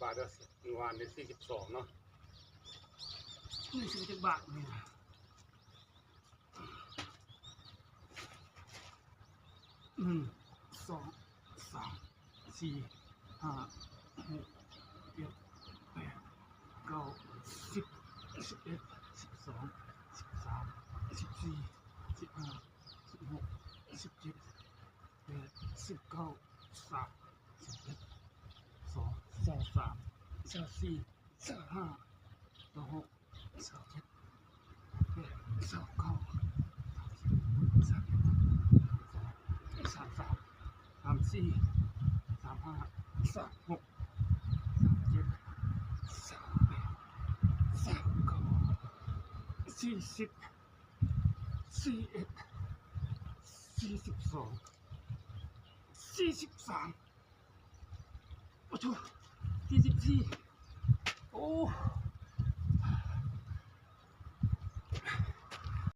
ບາດເດີ ມື້ວານນີ້ສີ່ສິບສອງເນາະ ມີສິບເຈັດບາດນີ້ນະ ໜຶ່ງ ສອງ ສາມ ສີ່ ຫ້າ ຫົກ ເຈັດ ແປດ ເກົ້າ ສິບ ສິບເອັດ ສິບສອງ ສິບສາມ ສິບສີ່ ສິບຫ້າ ສິບຫົກ ສິບເຈັດ ແປດ ສິບເກົ້າ ຊາວ ຊາວເອັດ ຊາວສອງ ຊາວສາມ ຊາວສີ່ ຊາວຫ້າ ຊາວຫົກ ຊາວເຈັດ ຊາວແປດ ຊາວເກົ້າ ສາມສິບ ສາມເອັດ ສາມສອງ ສາມສາມ ສາມສີ່ ສາມຫ້າ ສາມຫົກ ສາມເຈັດ ສາມແປດ ສາມເກົ້າ ສີ່ສິບ ສີ່ເອັດ ສີ່ສິບສອງ ສີ່ສິບສາມ ໂອ້ໂຫ ສີ່ສິບສີ່ ໂອ້